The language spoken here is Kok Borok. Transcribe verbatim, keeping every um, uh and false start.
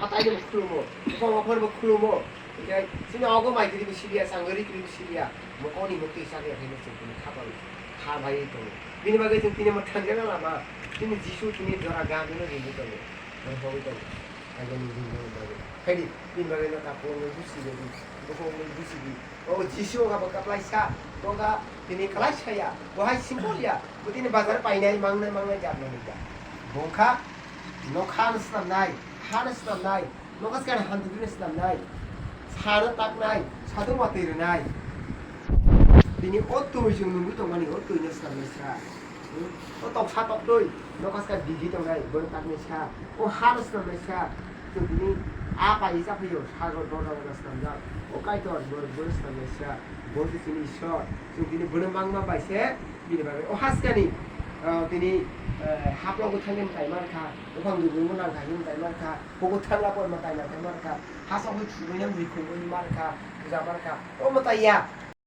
Hatai no khulumo, bongma phor bo khulumo. Hinkhe chini ogo mai kiri siliya, sangari kiri siliya. Mokoni mukti sariya khe chini khapal kha bai tongo. Bini bagwi chwng tini mo thanjana lama. Chini Jisu chini jora gam no ringi tongo. Ang hoi tongo. Ang ni ringi tongo. Khaidi bini bagwi no ta phone no busi di. Bo phone no busi di. O Jisu ga bo kaplaisa. Bo ga tini klaisa ya. Bo hai simple ya. Bo tini bazar painai mangnai mangnai jat manwi da. Bo kha nokha no swnamnai, ha no swnamnai, nokhas kani hamtwtwi no swnamnai, sa no taknai, sadhu mati rwnai. Bini o twi chwng nungwi tongmani o twi no swnamnai sa. O toksa toktwi nokhas ka digi tongnai, bo no taknai sa. O ha no swnamnai sa. Chwng tini a pai cha phaio, sagor dorja no swnamjak. O Kaitor bo, bo no swnamnai sa. Bo se chini Ishwar. Chwng tini bo no mangma bai se. Bini bagwi o haskani, ah, tini, eh, haplo bo thangwi mwtai mankha, buphang dubui bo nangkha hwnwi mwtai mankha, bubo thangla porma tai nangkha mankha, hachok bai thubui nang bui khumui mankha, puja mankha, o mwtai ya,